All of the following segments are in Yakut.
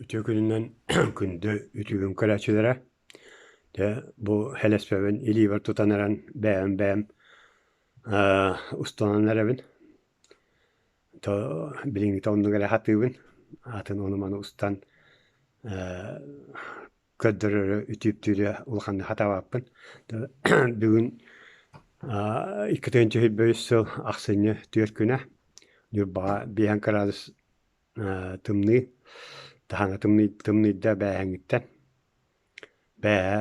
Үтүө күнүнэн күндү үтүгүн көрөөччүлэрэ! Дьэ, бу һэлэспэбин илиибэр тутан эрэн бэйэм бэйэм устунан эрэбин. То билиҥҥитэ оннук эрэ сатыыбын. Атын ону-маны устан көрдөрөрү, үтүөптүүрү улаханнык сатаабаппын. Бүгүн 2023 сыл ахсынньы 4 күнэ Ньурбаҕа биэһэн кыраадыс тымныы, таһаҥа тымныйда бээһэҥҥиттэн. Бээһэ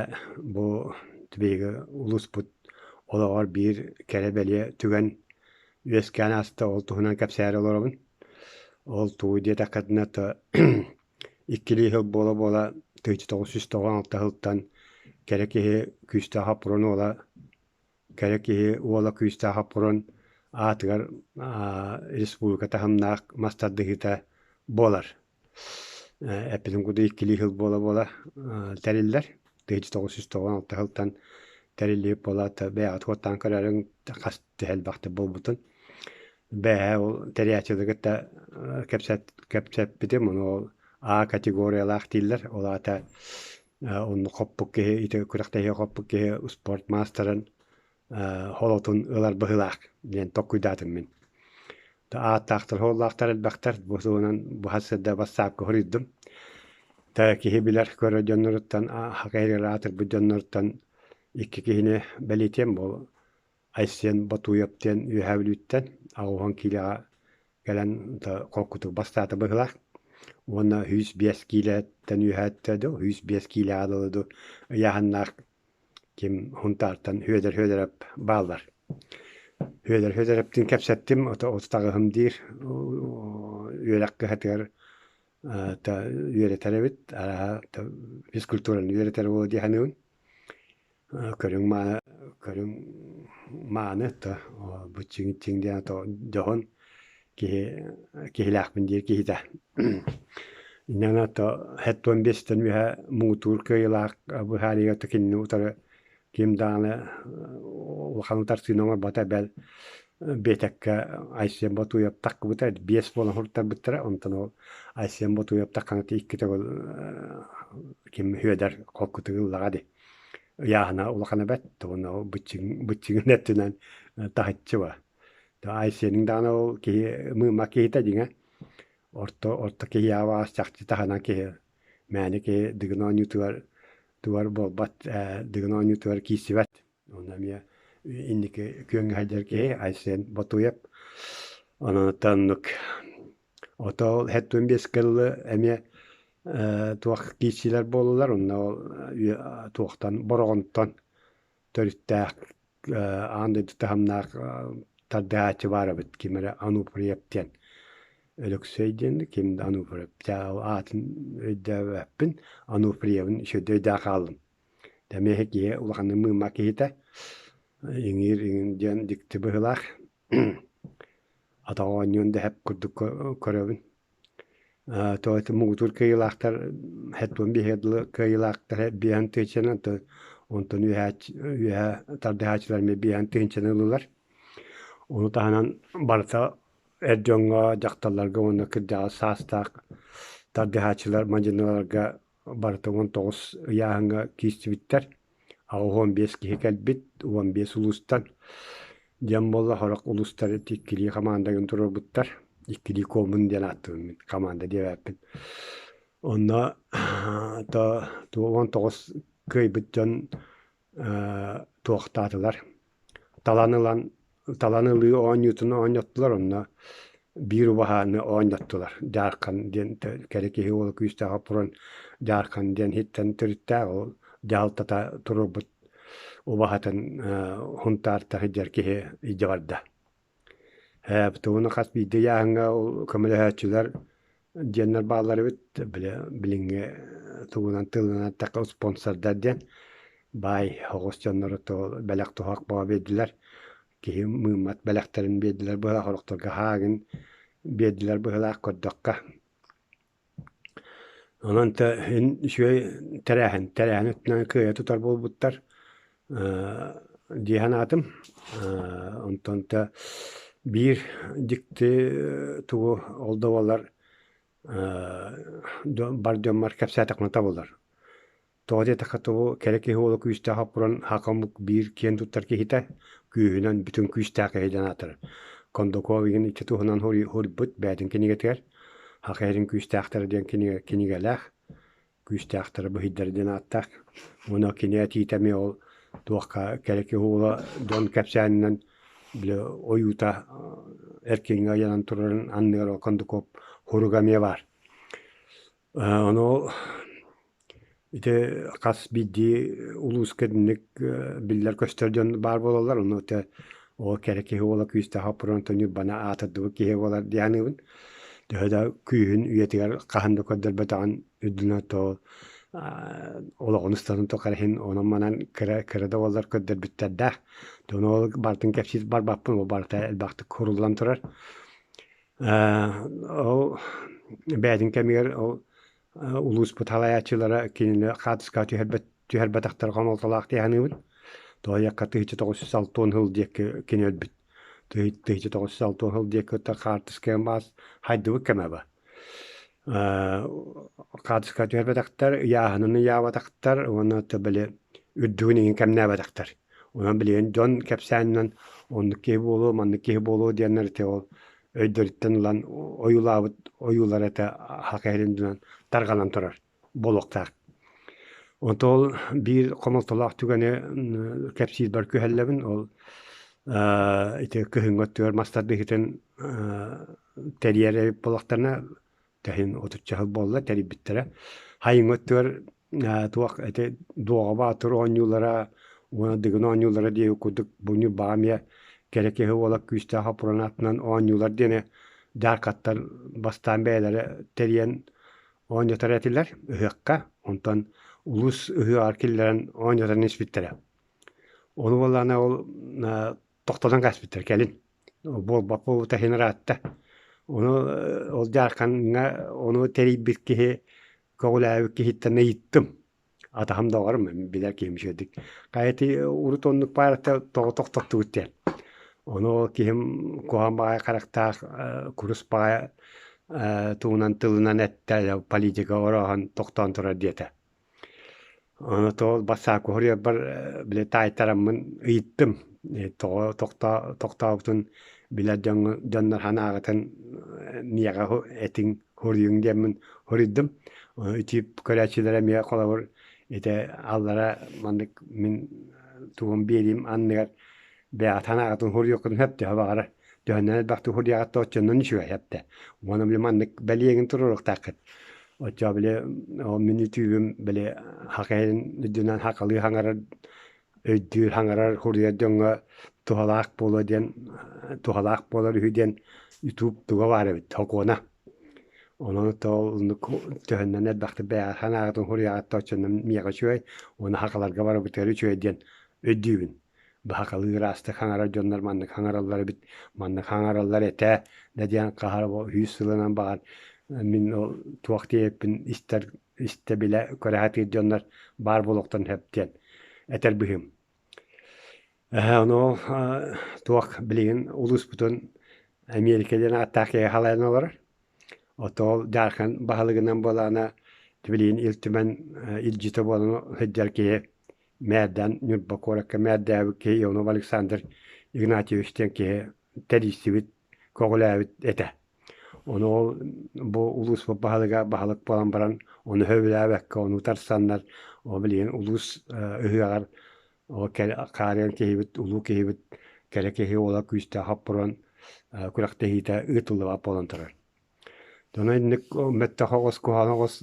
бу биһиги улууспут олоҕор биир кэрэ-бэлиэ түгэн үөскээн ааста, ол туһунан кэпсээри олоробун. Ол тугу диэтэххитинэ, то иккилии сыл буола-буола 1996 сылтан кэрэ киһи күүстээх Хоппуруон уола Кэрэ киһи уола күүстээх Хоппуруон аатыгар республика таһымнаах мас тардыһыыта буолар. Эппитим курдук иккилии сыл буола-буола тэриллэр. 1996 сылтан тэриллибит буолаат бэйэҕит уоттаан көрөрүҥ хас төһө элбэхтик буолбутун. Бэйэ ол тэрийээччилэри кытта кэпсэппитим, ону ол А категориялаах дииллэр. Ол аата оннук хоппут киһи, ити күрэхтэһиигэ хоппут киһи спорт маастарын холотун ылар быһыылаах диэн толкуйдаатым мин. Ааттаахтар, хооллоохтор элбэхтэр. Бу туһунан бу сырда бассаапка хоруйдум. Та киһи билэр көрөр дьонноруттан, хакайрыгар аатырбыт дьонноруттан икки киһини бэлиэтиэм бу Айсен Ботуев диэн Үөһээ Бүлүүттэн 80 киилэҕэ кэлэн холкутук бастаата быһыылаах. Уонна 105 киилэттэн үөһээттэ дуу, 105 киилэҕэ дылы дуу ыйааһыннаах ким Һунтаартан Сүөдэр Сүөдэрэп бааллар. Сүөдэр Сүөдэрэптиин кэпсэттим, 38 диир үөрэх кыһатыгар үөрэтэр эбит, арааһа физкультураны үөрэтэр буолуо дии саныыбын. Көрүҥ мааны, көрүҥ мааны то бу чиҥ диэн то дьоһун киһи киһилээхпин диир киһитэ. Инньэ то 75-тэн үөһэ муҥутуур кыайыылаах быһаарыыга то кинини утары ким даҕаны улахан утарсыыны оҥорбото бэл биэтэккэ Айсен Ботуев таххыбыта биэс буолан суруттарбыттара онтон ол Айсен Ботуев таххана икки төгүл ким Сүөдэр холкутук ыллаҕа дии ыйааһына улахана бэрт уонна ол быччыҥын өттүнэн таһыччы ба Айсеныҥ даҕаны ол киһи мыыма киһитэ дьиҥэ орто орто киһи аҕаас чахчы таһынан киһи мээнэ киһи дыгын оонньуутугар тугар буолбат дыгын оонньуутугар киирсибэт онно эмиэ инники күөҥҥэ сылдьар киһи Айсен Ботуев онон оннук ото ол 75 дылы эмиэ туох киирсиилэр буоллулар онно ол туохтан Бороҕонтон төрүттээх аан дойду таһымнаах тардыһааччы баар эбит ким эрэ Ануприев диэн Өлөксөй диэн ким да Ануприев аатын өйдөөбөппүн Ануприевын үчүгэйдик өйдөөн хааллым эмиэ киһи улаханнык мыыммат киһитэ иҥиир иҥин диэн дьикти быһыылаах атах оонньуон да сөп курдук көрөбүн То это муҥутуур кыайыылаахтар 75-гэ дылы кыайыылаахтар биэһэн тыһыынчанан онтон үөһээ үөһээ тардыһааччылар эмиэ биэһэн тыһыынчаны ыллылар. Ону таһынан барыта эр дьоҥҥо, дьахталларга уонна кырдьаҕас саастаах тардыһааччылар мадьыныларга барыта 19 ыйааһыҥҥа киирсибиттэр. 85 киһи кэлбит, 15 улуустан. Диэн буолла, сорох улуустар иккилии хамаандагын туруорбуттар. Иккилии комун диэн ааттыыбын мин, команда диэбэппин. Онно то 19 кыайбыт дьон туохтаатылар. Талан ылан талан ылыы оонньуутун оонньоттулар онно биир убаһаны оонньоттулар. Дьаархан диэн кэрэ киһи уола күүстээх оппурун Дьаархан диэн иһиттэн төрүттээх ол дьаһалтата туруорбут убаһатын Һунтаарта сылдьар киһи илдьэ барда. Тугуну хас биирдии ыйааһыҥҥа ол көмөлөһөөччүлэр диэннэр бааллар эбит. Били билиҥҥи тугунан тылынан эттэххэ спонсордар диэн баай оҕус дьоннору бэлэх-туһах бөҕө биэрдилэр. Киһи мыыммат бэлэхтэрин биэрдилэр быһыылаах, сорохторго һаагын биэрдилэр быһыылаах көрдөххө. Онон үчүгэй тэрээһин, тэрээһин өттүнэн кыайа тутар буолбуттар дии санаатым. Онтон да биир дьикти тугу ол да буоллар Бар дьоммор кэпсээтэхпинэ табыллар. Тоҕо диэтэххэ, тобу кэрэ киһи уола күүстээх оппуран саха омук биир киэн туттар киһитэ, күүһүнэн бүтүн күүстээх киһи диэн аатырар. Кондаков игин ити туһунан суруйбут бэйэтин кинигэтигэр «Саха иһин күүстээхтэрэ» диэн кинигэлээх, күүстээхтэрэ быһыйдара диэн ааттаах. Уонна кини этиитэ эмиэ ол туохха кэрэ киһи уола дьон кэпсээнинэн били ойуута эркиҥҥэ ыйанан турарын анныгар ол Кондаков суруга эмиэ баар. Ону ити хас биирдии улууска итинник биллэр-көстөр дьон баар буолаллар. Ону ити ол кэрэ киһи уола күүстээх Хоппуруонтан Ньурбаны аатырдыбыт киһи буолар дии саныыбын. Төһө да күүһүн үйэтигэр хаһан да көрдөрбөтөҕүн үрдүнэн то олоҕун устатын тухары иһин онон-манан кыра кыра да буоллар көрдөрбүттэрдээх. Ону ол барытын кэпсии барбаппын, ол барыта элбэхтик куруллан турар. Ол бэйэтин кэмигэр ол улууспут салайааччылара кинини хаартыскаҕа түһэрбэт түһэрбэтэхтэрэ хомолтолоох дии саныыбын. Тоҕо 1960 сыл диэки кини өлбүт. 1960 сыл диэки хаартыскаҕа баас хайдыбыт кэмэ ба. Хаартыскаҕа түһэрбэтэхтэр, ыйааһынын ыйаабатахтар уонна били үрдүгүн иҥин кэмнээбэтэхтэр. Онон билигин дьон кэпсээнинэн оннук киһи буолуо, маннык киһи буолуо диэннэр ити ол өйдөрүттэн ылан ойуулаабыт ойуулара этэ саха иһин үрдүнэн тарҕанан турар буолуохтаах. Онтон ол биир хомолтолоох түгэни кэпсиирбэр күһэллэбин. Ол ити кыһыҥҥы өттүгэр мас тардыһыытын тэрийэр эбит буоллахтарына тэһин отучча сыл буолла тэрийбиттэрэ. Хайыҥҥы өттүгэр туох ити Дуоҕа Баатыр оонньуулара уонна Дыгын оонньуулара диэки курдук бу Ньурбаҕа эмиэ кэрэ киһи уола күүстээх Хоппуруон оонньуулар диэни дьааркаттар бастаан бэйэлэрэ тэрийэн оонньотор этилэр ыһыахха. Онтон улуус ыһыаҕар киллэрэн оонньотон испиттэрэ. Ону буоллаҕына ол тохтотон кээспиттэр кэлин. Буолбат буолбута иһин ыраатта. Ону ол дьаархаҥҥа ону тэрийбит киһи көҕүлээбит киһиттэн ыйыттым. Атаһым доҕорум, билэр киһим үчүгэйдик. Хайа ити урут оннук баарыта тоҕо тохтоттубут диэн. Ону ол киһим куһаҕан баҕайы харахтаах, курус баҕайы тугунан тылынан эттэ, политика орооһон тохтоон турар диэтэ. Ону тоҕо бассаапка суруйарбар били таайтараммын ыйыттым. Тоҕо тохтообутун билэр дьоҥҥо дьоннор санааҕытын миэхэ этиҥ, суруйуҥ диэммин суруйдум. Ити көрөөччүлэр эмиэ холобур ити аллара маннык мин тугум биэриим анныгар бэйэҕит санааҕытын суруйуоххутун сөп төһө баҕарар. Төһөннөн элбэхтик суруйаҕыт да оччонон үчүгэй сөп Уонна били маннык бэлиэгин туруоруохтааххыт. Оччо били ол мин үтүүбүм били хакайын үрдүнэн хакалыы хаҥарар өйдүүр хаҥарар суруйар дьоҥҥо туһалаах буолуо диэн туһалаах буолар үһү диэн ютуб туга баар эбит сокуона. Онон ол оннук төһөннөн элбэхтик бэйэҕэ санааҕытын суруйаҕыт да оччонон миэхэ үчүгэй уонна хакаларга барыбытыгар үчүгэй диэн өйдүүбүн. Баһакалыы ыраастык хаҥарар дьоннор маннык хаҥараллар эбит, маннык хаҥараллар этэ да диэн хаһар үһүс сылынан баҕар мин ол туох диэбиппин истэр истэ билэ көрө сатыыр дьоннор баар буолуохтарын сөп диэн этэр быһыым. Ону ол туох билигин улууспутун Эмиэрикэ диэн ааттаах киһи халайан олорор. Ото ол Дьаархан баһылыгынан буолаана билигин Ил Түмэн илдьитэ буолан сылдьар киһи мээрдээн Ньурба куоракка мээрдээбит киһи Ионов Александр Игнатьевич диэн киһи тэрийсибит, көҕүлээбит этэ. Ону ол бу улууспут баһылыга баһылык буолан баран ону сөбүлээбэккэ ону утарсаннар ол билигин улуус ыһыаҕар ол хаарыан киһибит, улуу киһибит, кэрэ киһи уола күүстээх хоппуруон күрэхтэһиитэ ыытыллыбат буолан турар. Дьоно инник мөттөх оҕус, куһаҕан оҕус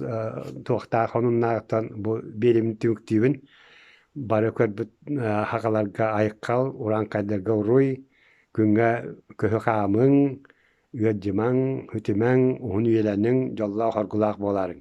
туохтаах хонуннааҕыттан бу биэримин түмүктүүбүн. Бары көрбүт хахаларга айхал, урааҥхайдарга уруй, күҥҥэ көһү хаамыҥ, ыалдьымаҥ, үтүмэҥ, уһун үйэлэниҥ, дьоллоох-оргулаах буолаарыҥ.